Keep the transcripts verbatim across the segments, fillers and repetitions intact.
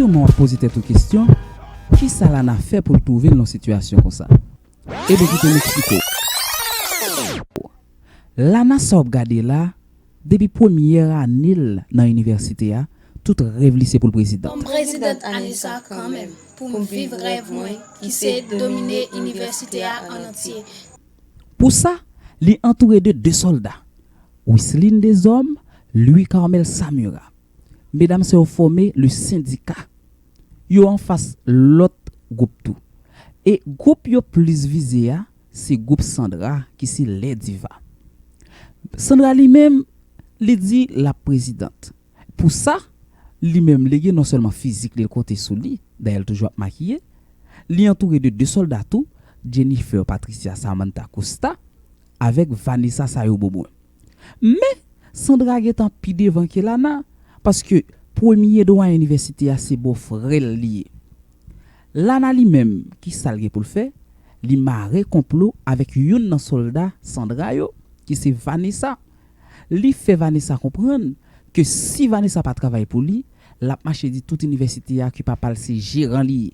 Kòman w ap poze tèt ou kesyon, kisa Lana fè pou l twouve l nan sitiyasyon konsa? Ebyen, kite m eksplike w. Lana, sa w ap gade la, depi premyè ane l nan inivèsite a, tout rèv li se pou l prezidan. Kòm prezidant ane sa kanmenm, pou m viv rèv mwen, ki se domine inivèsite a an antye. Pou sa, li antoure de de sòlda, Wisline Deshommes, Louis Carmel Samura. Medam sa yo fòme le sendika. Yo anfas lòt gwoup tou. E gwoup yo plis vize a, se gwoup Sandra, ki se Les Divas. Sandra li menm, li di l ap prezidant. Pou sa, li menm li gen non sèlman fizik li, l konte sou li, dayè l toujou ap makiye, li antoure de de sòlda tou, Jennifer Patricia Samantha Costa, avèk Vanessa Sayo Beaubrun. Men, Sandra gentan pi devan ke Lana, paske premye dwayen inivèsite a se bòfrè l li ye. Lana li menm, kisa l gen pou l fè? Li mare konplo avèk youn nan sòlda Sandra yo, ki se Vanessa. Li fè Vanessa konprann ke si Vanessa pa travay pou li, l ap mache di tout inivèsite a ke papa l se jeran li ye.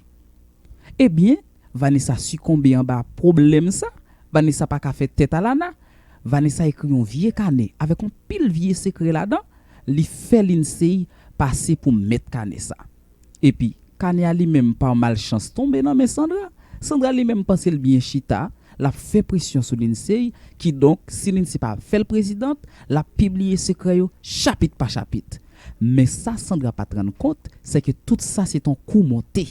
Ebyen, Vanessa sikonbe anba pwoblèm sa. Vanessa pa ka fè tèt a Lana. Vanessa ekri yon vye kanè avèk yon pil vye sekrè ladan. Li fè Lindsey pase pou mèt kanè sa. Epi, kanè a li menm pa malchans tonbe nan men Sandra. Sandra li menm panse l byen chita, l ap fè presyon sou Lindsey, kidonk, si Lindsey pa fè l prezidant, l ap pibliye sekrè yo chapit pa chapit. Men sa Sandra pa t rann kont, se ke tout sa se t on kou monte.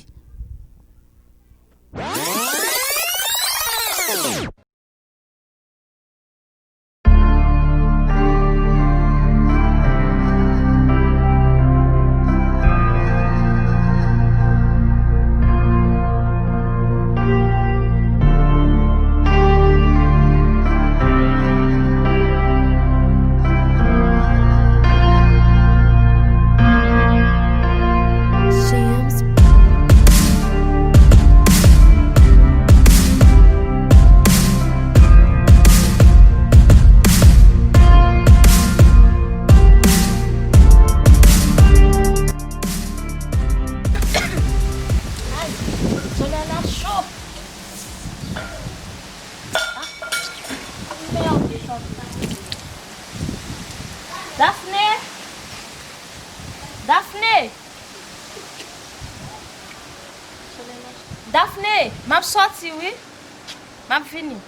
Ay, solèy la cho. Ah, merde. Daphné! Daphné! Daphné, m ap sòti wi. M ap vini.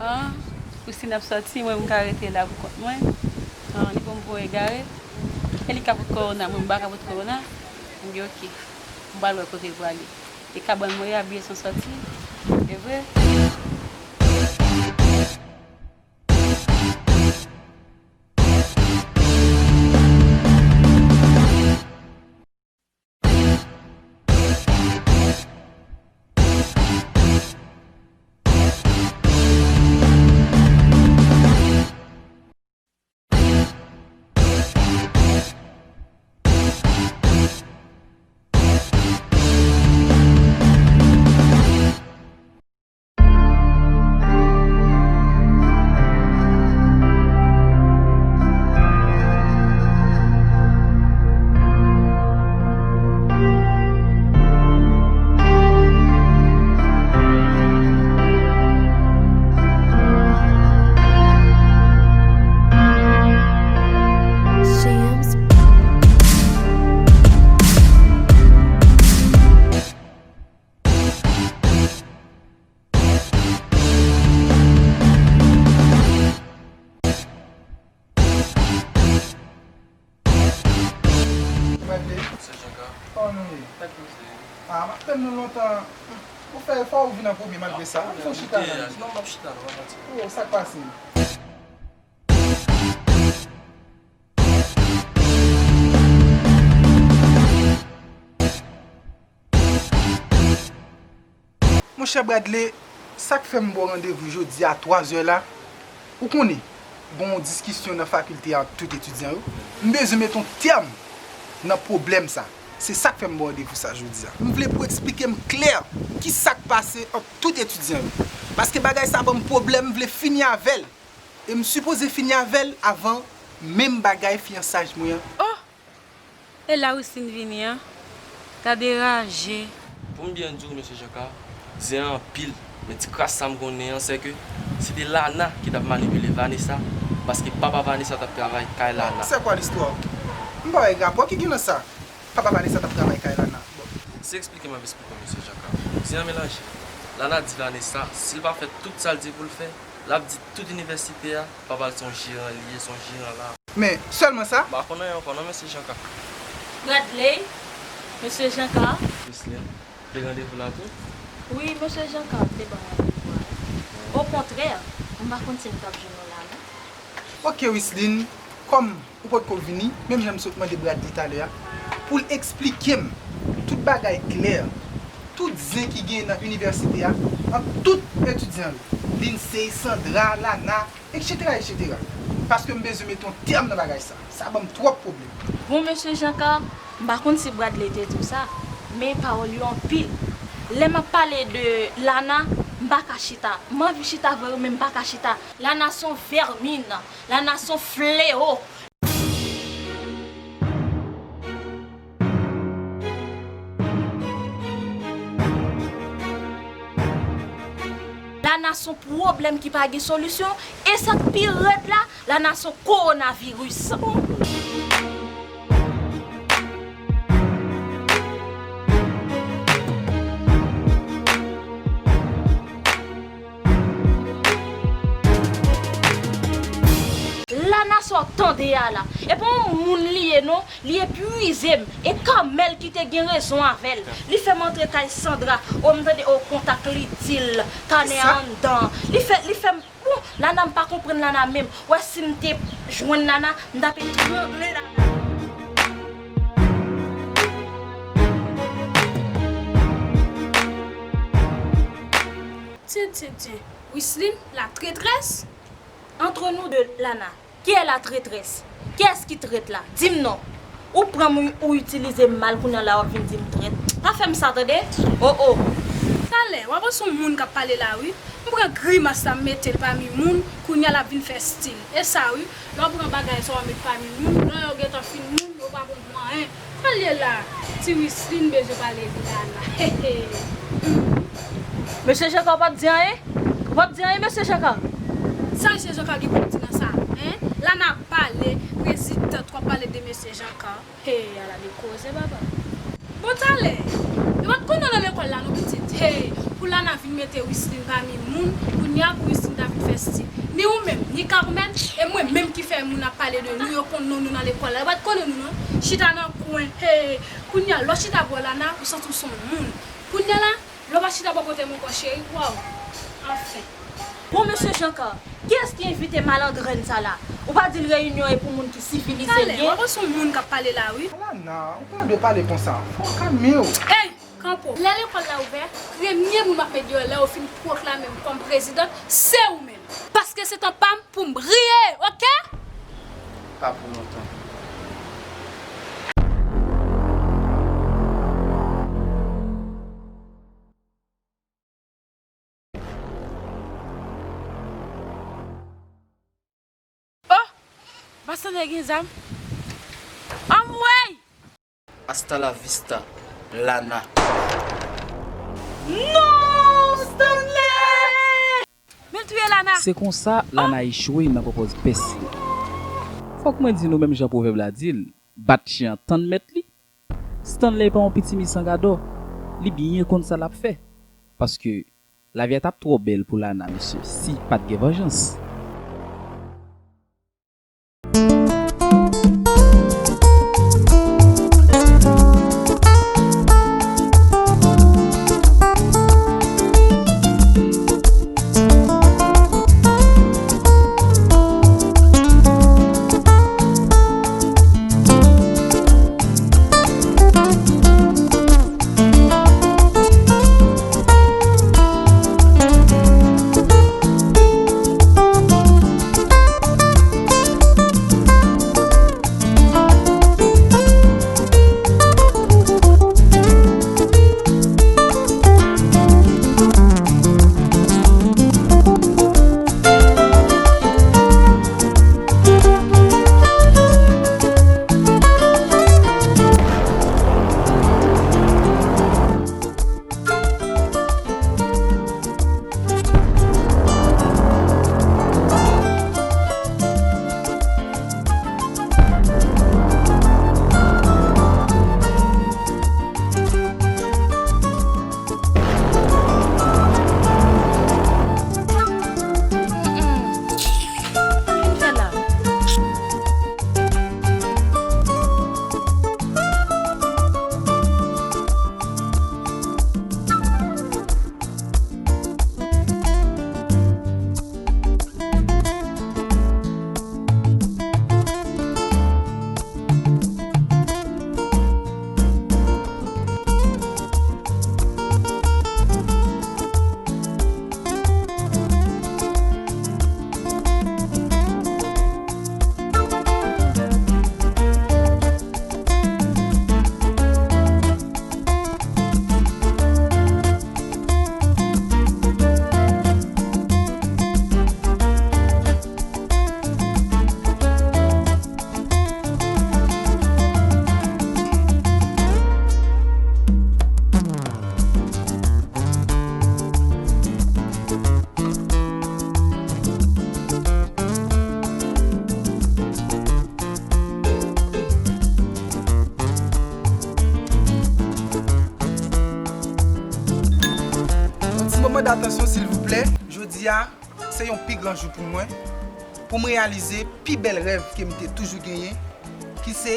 Ah, Christine ap sòti, mwen m ka rete la pou kont mwen. Ah, li pou m voye gare. E li ka pote kowona, mwen m pa ka pote kowona. M di oke. M pral wè kote l prale. E kabann mwen ye a, byen son sòti. E vre. Malgre. Mesye Djanga. Kòman nou ye? Tèt mizè. Ah, m ap tann nou lontan. Ou fè efò, ou vin an premye malgre sa. Ann fè yon chita la. Non, m ap chita la, m ap chita. Oh, sa k pase? Monchè Bradley, sa k fè m ba w randevou jodi a twazè la, ou konnen, Gen yon diskisyon nan fakilte a ant tout etidyan yo. M bezwen met yon tèm nan pwoblèm sa. Se sa k fè m ba w randevou sa jodi a. M vle pou w eksplike m klè ki sa k pase ant tout etidyan yo. Paske bagay sa ban m pwoblèm, m vle fini avè l. E m sipoze fini avè l avan menm bagay fiyansaj mwen an. Oh! E la Wisline vini an. Gade raje. Pou m byen di w, mesye Janka, zen an anpil. Men ti kras sa m konnen an, se ke se te Lana ki t ap manipile Vanessa, paske papa Vanessa t ap travay kay Lana. C'est quoi l'histoire? M pa wè rapò ki gen nan sa. Papa Vanessa t ap travay kay Lana. Bon. Se eksplike m ap eksplike w, mesye Janka. Zen an melanje. Lana di Vanessa, si l pa fè tout sa l di pou l fè, l ap di tout inivèsite a, papa l se yon jeran li ye, se yon jeran la. Men, sèlman sa? M pa konn anyen ankò non, mesye Janka. Bradley, mesye Janka. Wisline, te randevou la tou? Wi, mesye Janka te ban randevou a. Okontrè, m pa konn si m t ap jwenn ou la non. Ok, Wisline, kòm ou potko vini, menm jan m sot mande Bradley talè a, pou l eksplike m tout bagay klè, tout zen ki genyen nan inivèsite a, ant tout etidyan yo, Lindsey, Sandra, Lana, etsetera, etsetera. Paske m bezwen met yon tèm nan bagay sa. Sa ban m twòp pwoblèm. Bon, mesye Janka, m pa konn si Bradley te di w sa, men pawòl yo anpil. Lè m ap pale de Lana, m pa ka chita. M anvi chita vre wi, men m pa ka chita. Lana se yon vèmin. Lana se yon flewo. Lana se yon pwoblèm ki pa gen solisyon. E sa k pi rèd la, Lana se yon kowonaviris. Lana sa w tande a la, e pa yon moun li ye non, li epuize m. E Kamèl ki te gen rezon avè l. Li fè m antre kay Sandra, o m tande o kontak li di l kanè a anndan. Li fè, li fè m, bon, Lana m pa konprann Lana menm. Wè si m te jwenn Lana, m t ap etrangle Lana. Tyen, tyen, tyen. Wisline, la traitresse? Entre nous deux, Lana, qui est la traîtresse? Kiyès ki trèt la? Di m non. Ou pran m, ou itilize m mal, kounye a la w ap vin di m trèt. Pa fè m sa, tande? O, o. Talè, w ap wè se yon moun k ap pale la, wi. M pran grimas la, m mete l pami moun, kounye a l ap vin fè stil. E sa, wi. Lè w pran bagay sa w met pami moun, lè yo gentan fin moun, yo pa konn pou anyen. Kounye a la, ti Wisline bezwen pale de Lana. Mesye Janka, w p ap di anyen? W p ap di anyen, mesye Janka? Sa mesye Janka gen pou l di nan sa? Hein? Lana ap pale, prezidant, w ap pale de mesye Janka. Hey, ala de koze, papa. Bon, talè, yo pa t konn nan lekòl la, non, pitit. Hey, pou Lana vin mete Wisline pami moun, kounye a pou Wisline ta vin fè stil. Ni ou menm, ni Carmen, e mwen menm ki fè moun ap pale de nou, yo konn non nou nan lekòl la. Yo pa t konnen nou, non. Chita nan kwen, hey, kounye a, lè w chita bò Lana, ou santi w se yon moun. Kounye a la, lè w pa chita bò kote m ankò, cheri, waw. Anfen. Bon, mesye Janka, kiyès ki envite malandren sa la? Ou pa di l reyinyon e pou moun ki sivilize l ye? Talè, w ap wè se yon moun k ap pale la, wi. Lana, ou pa dwe pale konsa. Fò w kalme w. Ey, kanpe w. Lè lekòl la ouvè, premye moun m ap met deyò lè yo fin pwoklame m kòm prezidant, se ou menm. Paske se tan pa m pou m briye, oke? Pa pou lontan. Oh! M pa sanble gen zam. Anmwey! Hasta la vista, Lana. Non, Stanley! Men l touye Lana. Se konsa Lana echwe nan pwopòz pès li. Fòk mwen di nou, menm jan pwovèb la di l, bat chen an tann mèt li. Stanley pa yon pitimi san gadò. Li byen konn sa l ap fè. Paske lavi a t ap twò bèl pou Lana, mesye, si pa t gen vanjans. Jodi a, se yon pi gran jou pou mwen, pou m reyalize pi bèl rèv ke m te toujou genyen, ki se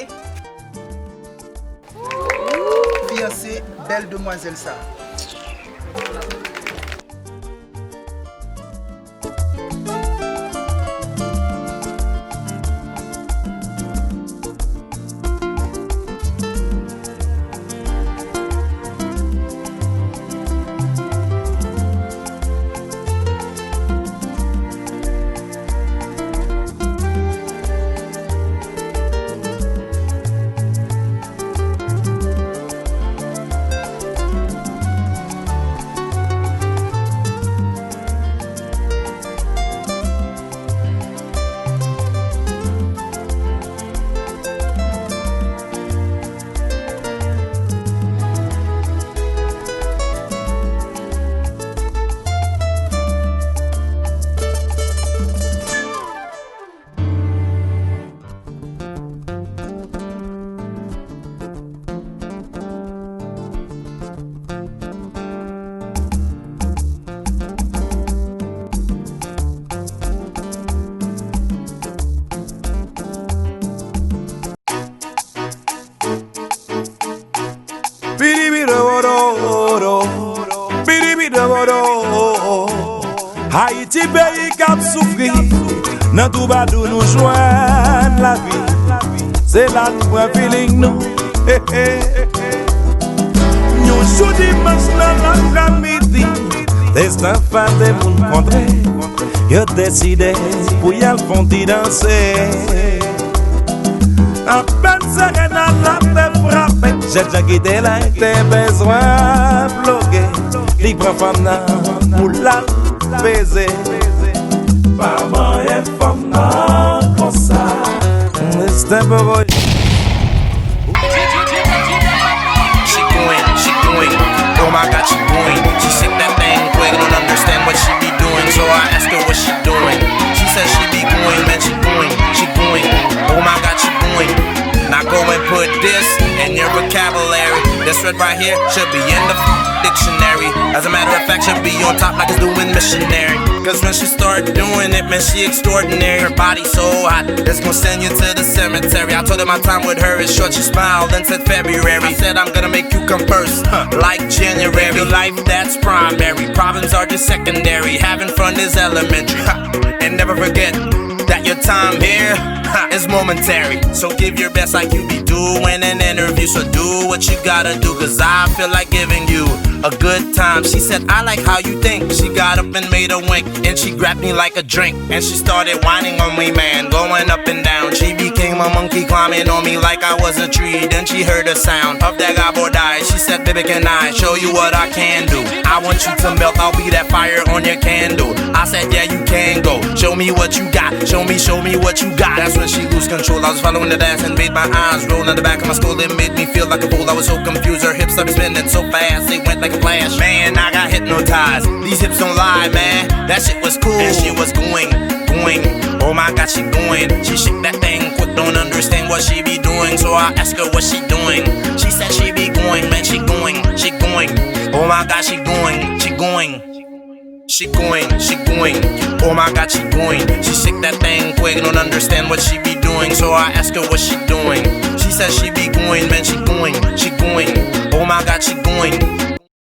fiyanse bèl demwazèl sa. Bidibidobodo, bidibidobodo. Ayiti peyi k ap soufri, nan twoubadou nou jwenn lavi. Se la nou pran feeling nou. Yon jou dimanch nan laprèmidi, Testan fè de moun kontre. Yo deside pou y al fè yon ti danse. Apèn sirèn nan la te frape, jènjan ki te la te bezwen bloke. Li pran fanm nan pou l al peze. Pa manyen fanm nan konsa. Mistè Bobo. She going, she going. Oh my God, she going. She shake that thing quick, don't understand what she be doing. So I ask her what she doing. She says she be going, man, she going, she going. Oh my God, she going. Now go and put this in your vocabulary. This word right here should be in the dictionary. As a matter of fact, should be on top like it's doing missionary. Cause when she start doing it, man, she extraordinary. Her body so hot, it's gonna send you to the cemetery. I told her my time with her is short. She smiled and said February. I said I'm gonna make you come first, huh, like January. Your life, that's primary. Problems are just secondary. Having fun is elementary. Ha. And never forget that your time here, ha, is momentary. So give your best like you be doing an interview. So do what you gotta do, cause I feel like giving you a good time. She said, I like how you think. She got up and made a wink, and she grabbed me like a drink. And she started whining on me, man, going up and down. She became a monkey climbing on me like I was a tree. Then she heard the sound of that guy boy die. She said, baby, can I show you what I can do? I want you to melt, I'll be that fire on your candle. I said, yeah, you can go. Show me what you got. Show me, show me what you got. That's when she lose control. I was following the dash and made my eyes roll in the back of my skull. It made me feel like a fool. I was so confused. Her hips started spinning so fast. It went like a flash. Man, I got hypnotized. These hips don't lie, man. That shit was cool. And she was going, going. Oh my God, she going. She shake that thing quick. Don't understand what she be doing. So I ask her what she doing. She said she be going, man. She going, she going. Oh my God, she going, she going. She going, she going. Oh my God, she going. She shake that thing quick, don't understand what she be doing. So I ask her what she doing. She says she be going, man, she going, she going. Oh my God, she going.